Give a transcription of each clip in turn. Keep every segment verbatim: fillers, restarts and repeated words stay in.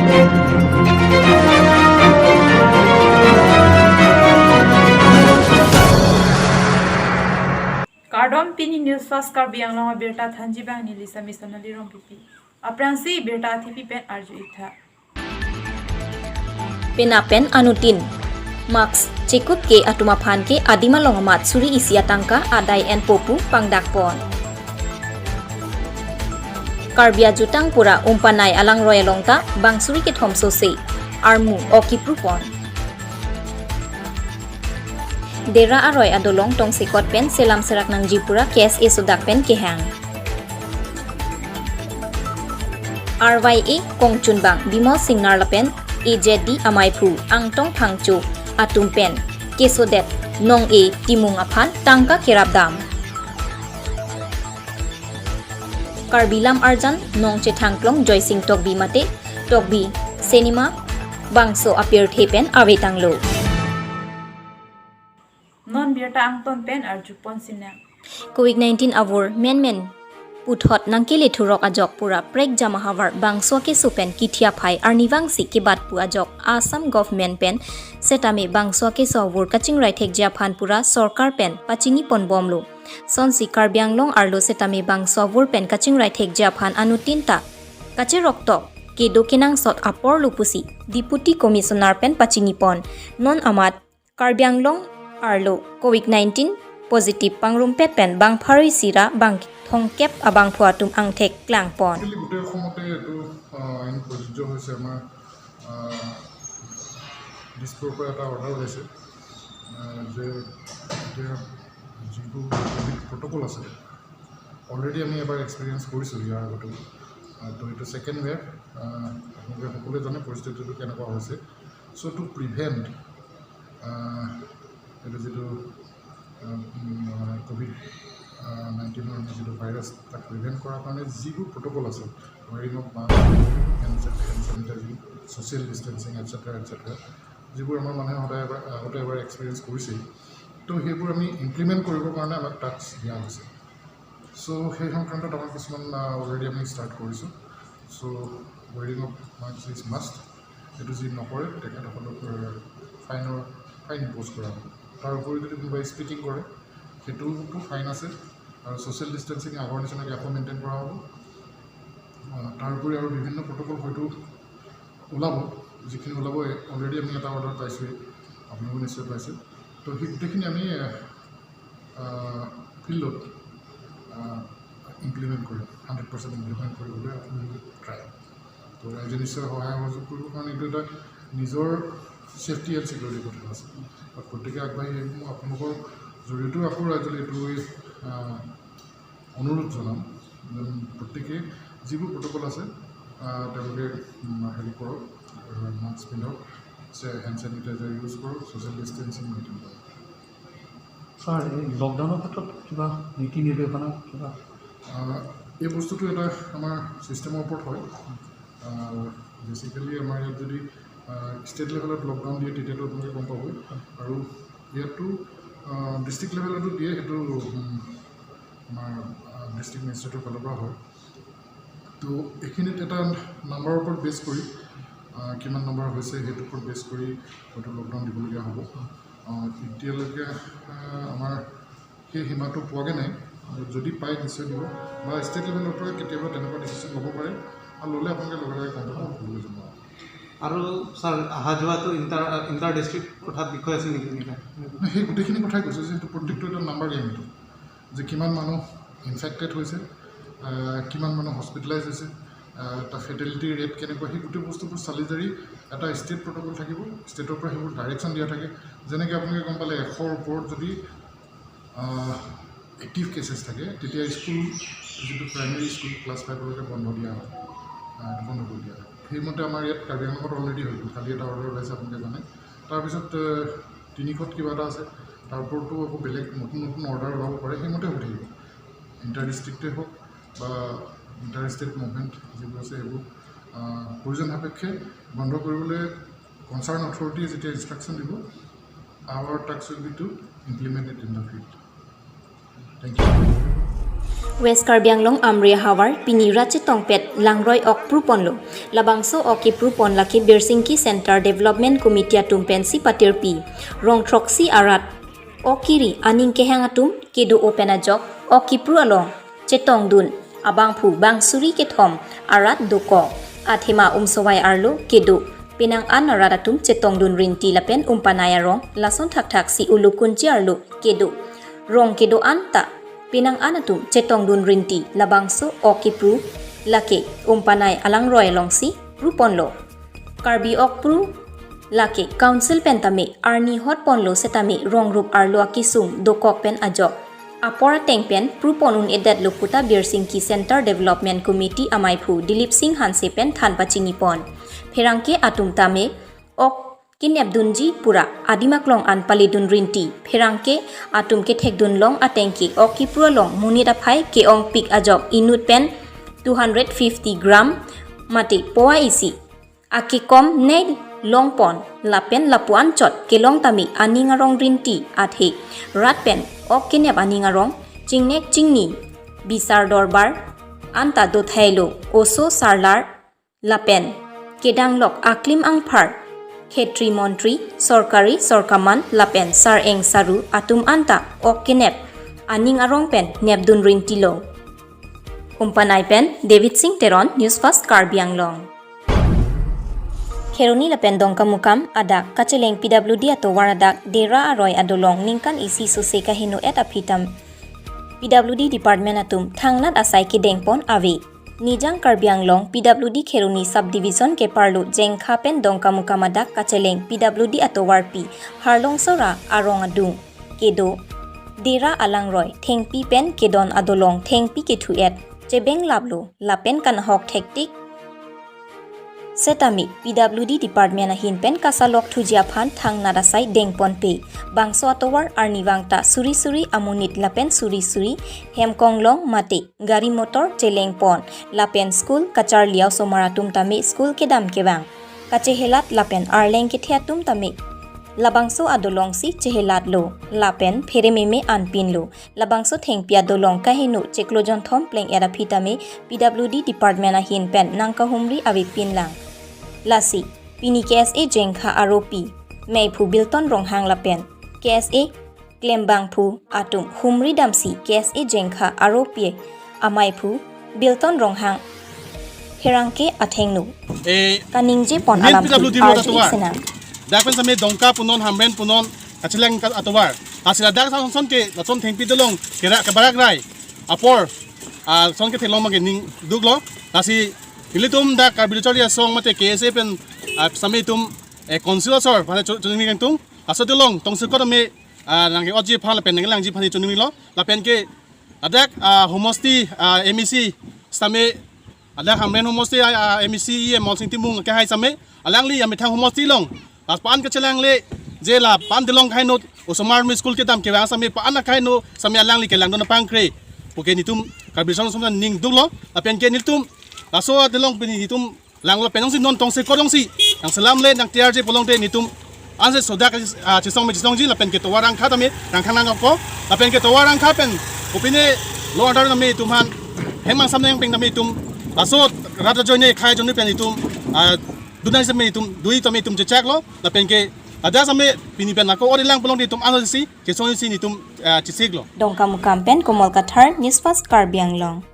Kardom, pini News Fast Karbi Anglong abirta thanji abang neli Sami Sonali Rongpipi. Aphrangsi birta athipi pen arju-ik tha. Penap pen anuttin mask chekup ke atum aphan ke adim along amat suri isi atangka adai enpo pu pangdakpon. Karbi ajutang pura umpanai alangroi along ta bang suri kethom sose armu ok kiprupon. Dera aroi adolong tongsekot pen selam serak nangji pura K S A sodak pen kehang. R Y A kongchunbang Bimol Singnar lapen A J D amaiphu Angtong Phangcho atum pen kesodet nong-e timung aphan tangka kerap dam. Karbi lam arjan nong chethangklong Joysing Tokbi mate Tokbi Cinema bangso apirthe pen avetanglo. Non birta angton pen arjupon sinang. Covid nineteen avur menmen puthot nangkele thurok ajok pura prekjam ahavar bangso akeso pen kithi aphai arnivangsi kebat pu ajok Assam government pen setame bangso akeso avur kachingrai thekji aphan pura sorkar pen pachinipon bomlo. Sonsi Karbi Anglong arlo setame bangso avur pen kachingrai thekji aphan anuttin ta kacheroktok kedo kenangsot aporlo pusi Deputy Commissioner pen pachinipon. Non amat Karbi Anglong arlo Covid nineteen positive pangrumpet pen bang pharo isi ra bang thomkep abangphu atum angthek klangpon. Actually, গোটেই অসমতে এইটো, আহ, আইন প্ৰযোজ্য হৈছে। আমাৰ, আহ, দিছপুৰৰ পৰা এটা অৰ্ডাৰ ওলাইছে, আহ, যে এতিয়া যিটো ক'ভিড প্ৰট'কল আছে, অলৰেডি আমি এবাৰ এক্সপিৰিয়েঞ্চ কৰিছোঁ ইয়াৰ আগতেও। আহ, তো এইটো ছেকেণ্ড ৱেভ। আহ, আপোনালোকে সকলোৱে জানে পৰিস্থিতিটো কেনেকুৱা হৈছে। চ' টু প্ৰিভেণ্ট, আহ, এইটো যিটো, আহ, উম, আহ, ক'ভিড, আহ, নাইণ্টিনৰ যিটো ভাইৰাছ, তাক প্ৰিভেণ্ট কৰাৰ কাৰণে যিবোৰ প্ৰট'কল আছে, wearing of mask, hand, hand sanitising, social distancing, etcetera, etcetera, যিবোৰ আমাৰ মানুহে সদায় এবাৰ, আগতে এবাৰ এক্সপিৰিয়েঞ্চ কৰিছেই, তো সেইবোৰ আমি ইমপ্লিমেণ্ট কৰিবৰ কাৰণে আমাক টাস্ক দিয়া হৈছে। চ' সেই সংক্ৰান্তত আমাৰ কিছুমান, আহ, অলৰেডি আমি ষ্টাৰ্ট কৰিছোঁ। চ' wearing of mask is must. এইটো যি নকৰে, তেখেতসকলক, আহ, ফাইনৰ, ফাইন ইম্প'জ কৰা হ'ব। তাৰ উপৰি যদি কোনোবাই স্পিটিং কৰে, সেইটোতো ফাইন আছে। আৰু ছ'চিয়েল ডিষ্টেঞ্চিং আগৰ নিচিনাকৈ আকৌ মেইনটেইন কৰা হ'ব। আহ, তাৰ উপৰি আৰু বিভিন্ন প্ৰট'কল হয়তো ওলাব, যিখিনি ওলাব, অলৰেডি আমি এটা অৰ্ডাৰ পাইছোঁৱেই, আপোনালোকে নিশ্চয় পাইছে। তো সেই গোটেইখিনি আমি, আহ, আহ, ফিল্ডত, আহ, ইমপ্লিমেণ্ট কৰিম, হাণ্ড্ৰেড পাৰ্চেণ্ট ইমপ্লিমেণ্ট কৰিবলৈ আমি ট্ৰাই। তো ৰাইজে নিশ্চয় সহায় সহযোগ কৰিব, কাৰণ এইটো এটা নিজৰ ছেফটি এণ্ড ছিকিউৰিটিৰ কথা আছে। আৰু প্ৰত্যেকে আগবাঢ়ি আহিব। মই আপোনালোকৰ জৰিয়তেও আকৌ ৰাইজলৈ এইটো, আহ, অনুৰোধ জনাম যেন প্ৰত্যেকে যিবোৰ প্ৰট'কল আছে, আহ, তেওঁলোকে, উম, হেৰি কৰক, আহ, মাস্ক পিন্ধক, চে-, হেণ্ড ছেনিটাইজাৰ ইউজ কৰক, ছ'চিয়েল ডিষ্টেঞ্চিং মেইনটেইন কৰক। ছাৰ, এই লকডাউনৰ ক্ষেত্ৰত কিবা নীতি নিৰ্দেশনা কিবা? আহ, এই বস্তুটো এটা আমাৰ ছিষ্টেমৰ ওপৰত হয়। আহ, বেচিকেলি আমাৰ ইয়াত যদি, আহ, ষ্টেট লেভেলত লকডাউন দিয়ে, তেতিয়াতো আপোনালোকে গম পাবই। আৰু ইয়াতো, আহ, ডিষ্ট্ৰিক্ট লেভেলতো দিয়ে, সেইটো, উম, আমাৰ, আহ, ডিষ্ট্ৰিক্ট মেজিষ্ট্ৰেটৰ ফালৰ পৰা হয়। তো এইখিনিত এটা নাম্বাৰৰ ওপৰত বেছ কৰি, আহ, কিমান নাম্বাৰ হৈছে, সেইটোৰ ওপৰত বেছ কৰি হয়তো লকডাউন দিবলগীয়া হ'ব। আহ, এতিয়ালৈকে, আহ, আমাৰ সেই সীমাটো পোৱাগৈ নাই। আৰু যদি পায়, নিশ্চয় দিব, বা ষ্টেট লেভেলৰ পৰা কেতিয়াবা তেনেকুৱা ডিচিশ্যন ল'ব পাৰে, আৰু ল'লে আপোনালোকে লগে লগে কণ্টেক্ট কৰিবলৈ জনাব। আৰু ছাৰ, অহা যোৱাটো ইণ্টাৰ, ইণ্টাৰ ডিষ্ট্ৰিক্ট কথাত বিষয় আছিল নেকি এনেকুৱা? নাই, সেই গোটেইখিনি কথাই কৈছোঁ যে সেইটো প্ৰত্যেকটো এটা নাম্বাৰ গেম এইটো, যে কিমান মানুহ ইনফেক্টেড হৈছে, আহ, কিমান মানুহ হস্পিটেলাইজ হৈছে, আহ, তাৰ ফেটেলিটি ৰেট কেনেকুৱা, সেই গোটেই বস্তুবোৰ চালি জাৰি এটা ষ্টেট প্ৰট'কল থাকিব, ষ্টেটৰ পৰা সেইবোৰ ডাইৰেকশ্যন দিয়া থাকে। যেনেকৈ আপোনালোকে গম পালে, এশৰ ওপৰত যদি, আহ, এক্টিভ কেছেছ থাকে, তেতিয়া স্কুল, যিটো প্ৰাইমেৰী স্কুল, ক্লাছ ফাইভলৈকে বন্ধ দিয়া হয়, আহ, বন্ধ কৰি দিয়া হয়। সেইমতে আমাৰ ইয়াত কাৰ্বি আংলঙত অলৰেডি হৈ গ'ল, কালি এটা অৰ্ডাৰ ওলাইছে, আপোনালোকে জানে। তাৰপিছত, আহ, তিনিশত কিবা এটা আছে, তাৰ ওপৰতো আকৌ বেলেগ নতুন নতুন অৰ্ডাৰ ওলাব পাৰে, সেইমতে হৈ থাকিব। ইণ্টাৰ ডিষ্ট্ৰিক্টে হওক বা ইণ্টাৰ ষ্টেট মুভমেণ্ট যিবোৰ আছে, সেইবোৰ, আহ, প্ৰয়োজন সাপেক্ষে বন্ধ কৰিবলৈ কনচাৰ্ণ অথৰিটিয়ে যেতিয়া ইনষ্ট্ৰাকশ্যন দিব, our task will be to implement it in the field. Thank you. West Karbi Anglong Amri ahavar pini rat chetongpet langroi ok pruponlo. Labangso ok kepru pon lake Birsingki Centre Development Committee atum pensi patirpi. Rong throksi arat ok kiri aning kehang atum kedo-o pen ajok ok kepru along chetongdun abangphu bang suri kethom arat dokok. Athema Umsowai arlo kedo penang an arat atum chetongdun rinti lapen Umpanai arong lason thakthaksi Ulukunchi arlo kedo. Rong kedo-an ta penang an atum chetongdun rinti. Labangso ok kepru lake Umpanai alangroi alongsi pruponlo. Karbi ok pru lake Council pen tame arni hot ponlo setame rong rup arlo akesung dokok pen ajok apor ateng pen prupon un-edetlo puta Birsingki Centre Development Committee amaiphu Dilip Singh Hanse pen than pachini pon. Pherangke atum tame ok kenepdunji pura adim aklong an paledun rinti. Pherangke atum kethekdun long ateng ke ok kepru along monit aphai ke-ongpik ajok inut pen two hundred fifty gram mate powa isi akekom nei longpon lapen lapu-an chot kelong tame aning arong rinti. Athe rat pen ok kenep aning arong chingnek chingni bisar dorbar anta dothailo. Oso sarlar lapen kedanglok aklim angphar, khetri montri, sorkari sorkaman lapen sareng saru atum anta ok kenep aning arong pen nepdun rintilo. Umpanai pen David Singh Teron, News Fast Karbi Anglong. Kheroni lapen Dongkamukam adak kacheleng P W D atovar adak Dera aroi adolong ningkan isi sose kaheno-et aphi tam P W D Department atum thangnat asai kedengpon ave. Nijang Karbi Anglong P W D Kheroni Subdivision keparlo Jengkha pen Dongkamukam adak kacheleng P W D atovarpi Harlong Sora arong adung kedo Dera alangroi thengpi pen kedon adolong thengpi kethu-et chebenglaplo lapen kanahok thektik setame P W D Department ahin pen kasalok thuji aphan thangnat asai dengponpe. Bangso atovar arnivang ta suri suri amonit lapen suri suri hem konglong mate gari motor chelengpon lapen school kacharli a-osomar atum tame school kedam kevang kachehelat lapen arleng kethe atum tame labangso adolongsi chehelatlo lapen pherememe anpinlo. Labangso thengpi adolong kaheno chiklo jonthom pleng-et aphi tame P W D Department ahin pen nangkahumri avepinlang. Lasi pini K S A Jengkha aropi meiphu Bilton Ronghang lapen K S A klembangphu atum humri damsi K S A Jengkha aropi amaiphu Bilton Ronghang pherangke athengno e kaningje pon alam P W D road atovar. Dak pen same Dongka punon Hamren punon kacheleng atovar. Lasi ladak ason ke lason thengpi adolong kera kebarak rai apor ason ke thelong mage ning duklo. Lasi ilitum dak Karbi Lo Charli Asong mate K S A pen same itum e council asor pada chuningtung aso adolong tongsekot ame nangke-otji aphan lapen nanglangji aphan chuninglo lapen ke adak homosti M A C same adak Hamren homosti M A C e Molsing Timung kehai same alangli amethang homosti along lapan kachelangle je lapan adolong kahenot osomar mi school kedam kevang same pan akaheno same alangli kelangdun apangkre puke nitum Karbi Anglong som ning duklo lapen ke nitum laso adolong pini nitum langlo penong si non tongsekot along si nangselamle nangtiarje pulote nitum anse sodak chesong me chesongji lapen ke tovar Rangkha tame Rangkha nangkok lapen ke tovar Rangkha pen kopine lo order tame itum han hemang samneng peng tame itum laso rat ajoine khei ajoine pen itum dunai same itum dui tame itum chechaklo lapen ke ada same pini pen ako ori lang pulote itum anse si chesong si nitum chesiklo. Dongkamukam pen Komol Kathar, News Fast Karbi Anglong.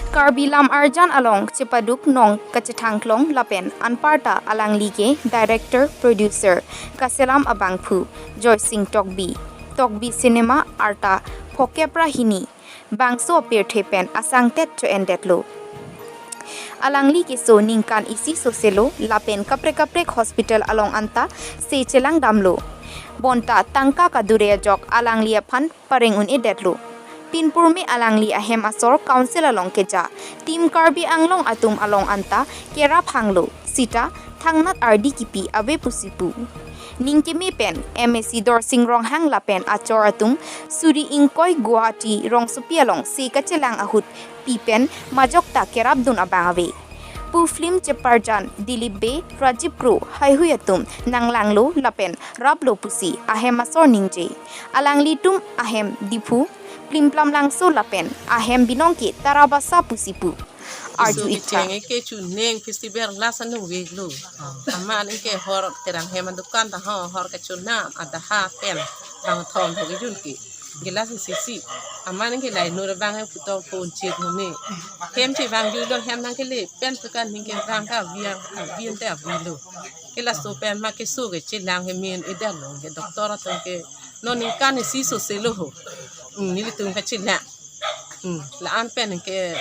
Karbi Lam Arjan along chepaduk nong kachethangklong lapen anparta alangli ke director producer kaselam abangphu Joysing Tokbi, Tokbi cinema arta phokep ra hini bangso apirthe pen asangtet cho-endetlo. Alangli keso ningkan isi soselo lapen kaprek kaprek hospital along anta se chelang damlo. Bonta tangka kadure ajok alangli aphan pareng un-edetlo. Pinpurme alangli ahem asor council along keja Team Karbi Anglong atum along anta kerap hanglo sita thangnat ardi kipi ave pusi pu. Ningkeme pen M A C Dorsing Ronghang lapen achor atum suri ingkoi Guwahati rongsopi along se kachelang ahut pi pen majok ta kerapdun abang ave. Pu film cheparjan Dilip Bey, Rajiv Kro, haihui atum nanglanglo lapen raplo pusi ahem asor ningje. Alanglitum ahem Diphu, Plimplam Langso lapen ahem binong ke Tarabasa pusi pu. Arju Isu ikta. Kecheng ke chuning festival last anung week lo. Aman ke hor terang hem adukan ta ho hor kechunam adaha pen bang thom ho kejun ke. Gelas sisi. Aman ke lai nur bang hem putong pon chit hone. Hem che bang ju lo hem nang kele pen tukan ning ke bang ka biang biang te abilo. Ke laso pen ma keso ke chelang ke min idan lo ke doctor atum ke non ningkan isi sose lo ho. Hmm, nelitum ke chelang. Hmm, la-an pen ke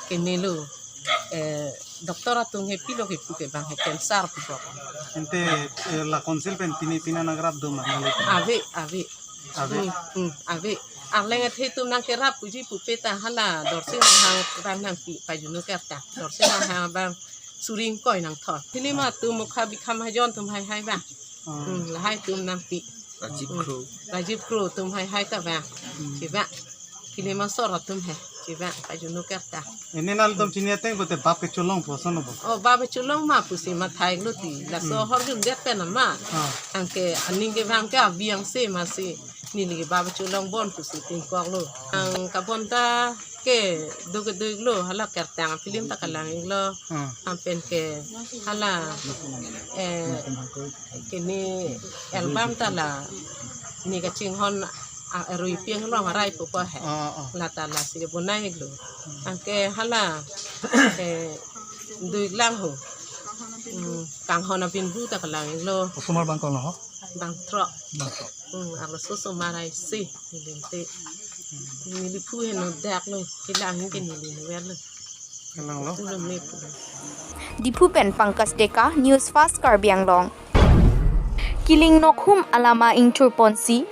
ke nelo. Eh, doctor atum ke pilo ke pu ke bang ke cancer pu bok. Ante, eh, la council pen pini pina nagrap do ma nelitum. Ave, ave. Ave. Hmm, hmm, ave. Arleng athe tum nang kerap puji pupe ta hala dorsing hang bang nangpi pajunu kerta. Dorsing hang bang suring koi nangthor. Pini ma tum mukha bikham hajon tum hai hai bang. Hmm, lahai tum nangpi. Rajiv Kro. Rajiv Kro tum hai hai ta bang. Chiba. Kile ma sor atum hai. Chiba pajunu kerta. Ini nelitum chini ateng bote bap kecholong po sono bo. Oh, bap kecholong ma pusi ma thai lo ti. Laso hor jun det pen ama. Anke aning ke bang ke abiang se ma si. Neli ke bap kecholong bon pusi tingkok lo. Ang kabon ta ke duk duk lo hala kertang film ta kalang ik lo. Ampen ke hala, eh, kini album ta la ni kachinghon, ah, rui piang long arai pupo he. La ta lasi bonai ik lo. Anke hala, eh, duik lang ho. Hmm, kanghon abin bu ta kalang ik lo. Osomar bang kong lo ho? Bang throk. Bang throk. Hmm, arloso osomar ai si, neli te. Neli phu heno dak lo, kelang ke neli ni wer lo. Kalang lo. Diphu pen Pankaj Deka, News Fast Karbi Anglong. Kiling Nokhum alama ingthur ponsi,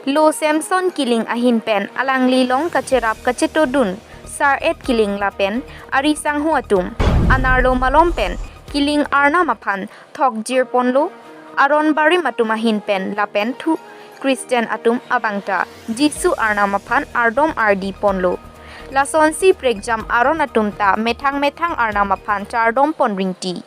lo Samson Kiling ahin pen alangli along kacherap kachetodun Sar-et Kiling lapen ari sangho atum, anerlo malom pen Kiling arnam aphan thokjir ponlo, aron barim atum ahin pen lapen thu Christian atum abang ta Jisu arnam aphan ardom ardi ponlo. Lasonsi prekjam aron atum ta methang methang arnam aphan chardom pon ringti.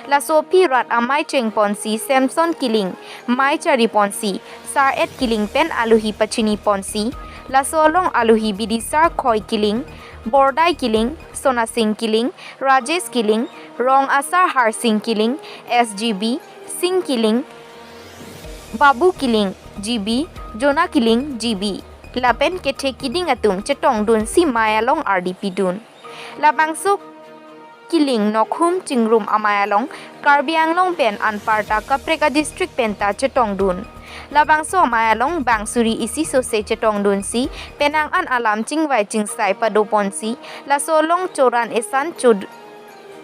Laso aphi rat amei cheng ponsi Samson Kiling mei chari ponsi, Sar-et Kiling pen aluhi pachini ponsi, laso along aluhi Bidisar Khoi Kiling, Bordai Kiling, Sonasing Kiling, Rajesh Kiling, Rong Asar Harsing Kiling, S G B, Sing Kiling, Babu Kiling, G B, Jona Kiling, G B, lapen kethe kiding atum chetongdunsi mei along ardi pidun. Labangso Kiling Nokhum chingrum amei along Karbi Anglong pen anparta kaprek a-district pen ta chetongdun. Labangso amei along bang suri isi sose chetongdunsi penang an alam chingvai chingsai pado ponsi, laso along choran esan cho,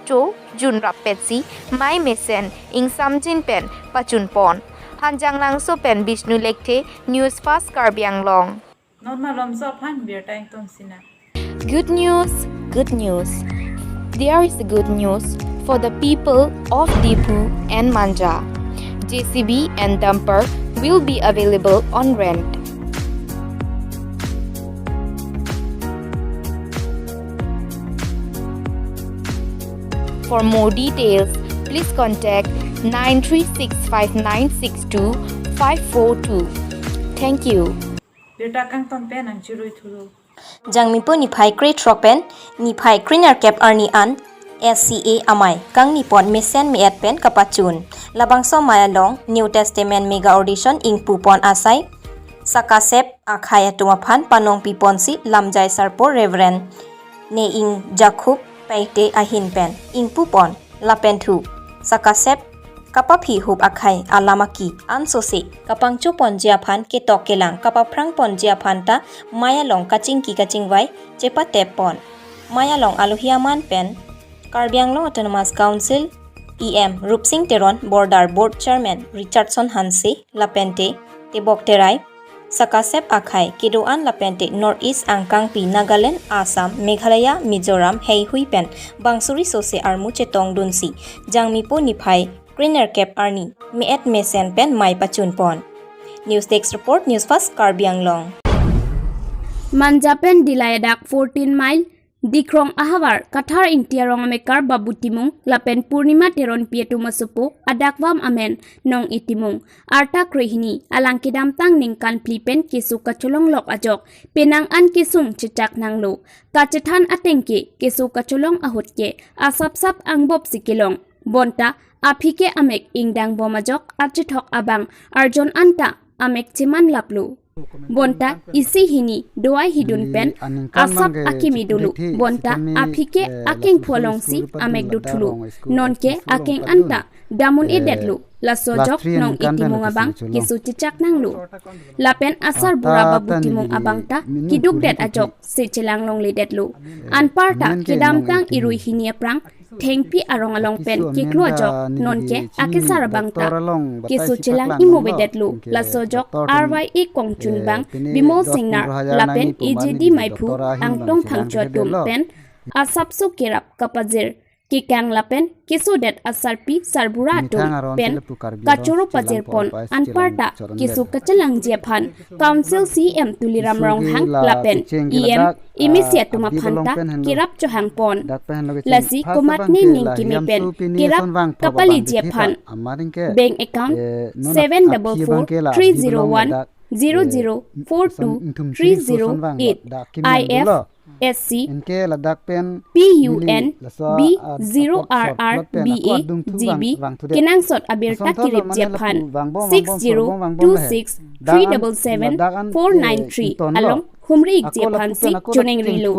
cho junrap petsi mei mesen ingsamjin pen pachun pon. Hanjanglangso pen Bishnu Lekthe, News Fast Karbi Anglong. Non malomso aphan birta ingtong sinang. Good news, good news. There is a good news for the people of Diphu and Manja. J C B and dumper will be available on rent. For more details, please contact nine three six five nine six two five four two. Thank you. Birta kangton pen nangchirui thulo. Jangmipo niphai krethrok pen niphai krenerkep arni an S C A amei kangni pon mesen me-et pen kapachun. Labangso amei along New Testament mega audition ingpu pon asai sakasep akhei atum aphan panongpi ponsi lamjai sarpo Reverend Ne Ingjakhup Paite ahin pen ingpu pon lapen thu sakasep kapaphi hup akhei alam aki ansose kapangcho ponji aphan ketok kelang kapaphrang ponji aphan ta mei along kachingki kachingvai chepatep pon. Mei along aluhi aman pen Karbi Anglong Autonomous Council E M Rupsing Teron, Border Board Chairman Richardson Hanse, lapente Tebok Terai, sakasep akhei kedo-an lapente North East angkangpi Nagaland, Assam, Meghalaya, Mizoram heihui pen bang suri sose armu chetongdunsi Jangmipo niphai krenerkep arni me-et mesen pen mei pachun pon. News Desk Report, News Fast Karbi Anglong. Manja pen Dillai adak fourteen mile, Dikrong ahavar Kathar Ingti arong amekar Babu Timung lapen Purnima Teronpi atum asopo adakvam amen Nong-e Timung, arta krehini, alang kedamtang ningkan phli pen keso kacholong lok ajok penang an kesung chechak nanglo. Kachethan ateng ke keso kacholong ahut ke asapsap angbopsi kelong. Bonta aphi ke amek ingdang bom ajok achethok abang arjon anta amek cheman laplo. Bonta isi hini do-ai hidun pen asap akimi dolo. Bonta aphi ke akengphu alongsi amek dothulo. Nonke akeng anta dam un-edetlo. Laso ajok Nong-e Timung abang keso chechak nanglo. Lapen asarbura Babu Timung abang ta kedukdet ajok se chelang longledetlo. Anparta kedamtang irui hini aphrang thengpi arong along pen keklo ajok nonke akesar abang ta keso chelang imovedetlo. Laso ajok R Y A kongchunbang Bimol Singnar lapen A J D maiphu Angtong Phangcho atum pen asapso kerap kapajir kekang lapen kesodet asarpi sarbura atum pen kachoro pajirpon. Anparta keso kachelangji aphan Council C E M Tuliram Ronghang lapen E M M A C atum aphan ta kerap chohangpon. Lasi komatne ning keme pen kerap kapaliji aphan bank account seven double four three zero one zero zero four two three zero eight, I F S C P U N B zero R R B A G B kenangsot abirta kiripji aphan six zero two six three double seven four nine three along humri-ikji aphansi choningrilo.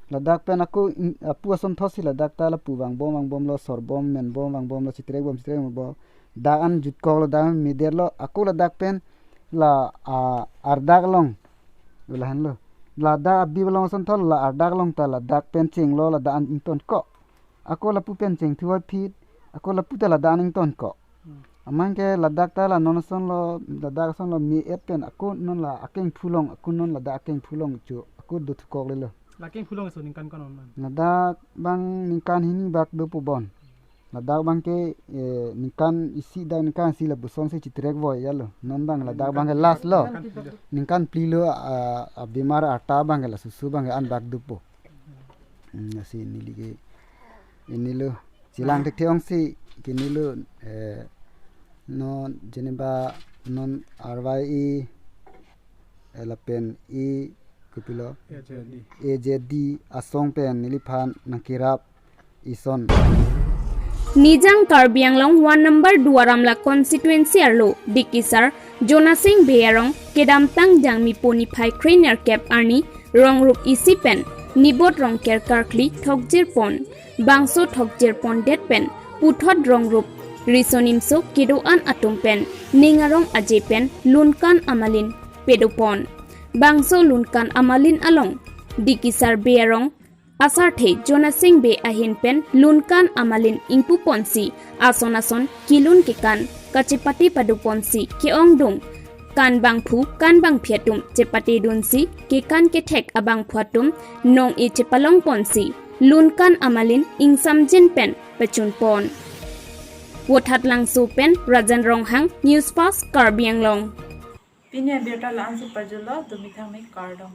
Ladak pen ako apu asonthotsi ladak ta lapu vangbom vangbomlo, sorbom menbom vangbomlo, chitrekbom chitrekbomlo. Dak an jutkoklo, dak an medetlo, ako ladak pen la ardak along. Lahenlo. Ladak abi along asonthot la ardak along ta ladak pen chenglo, ladak an ingtonkok. Ako lapu pen chengthu aphi, ako lapu ta ladak an ingtonkok. Amang ke ladak ta la non asonlo, ladak asonlo me-et pen ako non la akengphu along, ako non ladak akengphu along cho, ako dothukoklelo. La akengphu along so ningkan ko-an man? Ladak abang ningkan hini bak dopo bon. Ladak abang ke ningkan isi, dak ningkan isi lapuson si chitrekvoi ya lo. Non abang ladak abang ke last lo. Ningkan phli lo, abimar arta abang ke la susu abang ke an bak dopo. Lasi neli ke inilo chelang thekthe ongsi ke inilo, non jeneba non R Y A lapen e kopilo A J D asong pen neliphan nangkerap ison. Nijang Karbi Anglong one number Duar Amla constituency arlo Dikisar Jonasing Bey arong kedamtang Jangmi puni phai krenerkep arni rongrup isi pen nibot rongker karkli thokjirpon. Bangso thokjirpondet pen puthot rongrup riso nimso kedo-an atum pen ning arong aje pen lunkan amalin pedopon. Bangso lunkan amalin along Dikisar Bey arong asarthe Jonasing Bey ahin pen lunkan amalin ingpuponsi ason ason kelun kekan kachepate padoponsi ke-ongdung kan bangphu kan bangphi atum chepatedunsi kekan kethek abangphu atum nong-e chepalongponsi lunkan amalin ingsamjin pen pachunpon. Vothatlangso pen Rajan Ronghang, News Fast Karbi Anglong. Pini abirta la-ansi pajutlo, dumi thangmi kardom.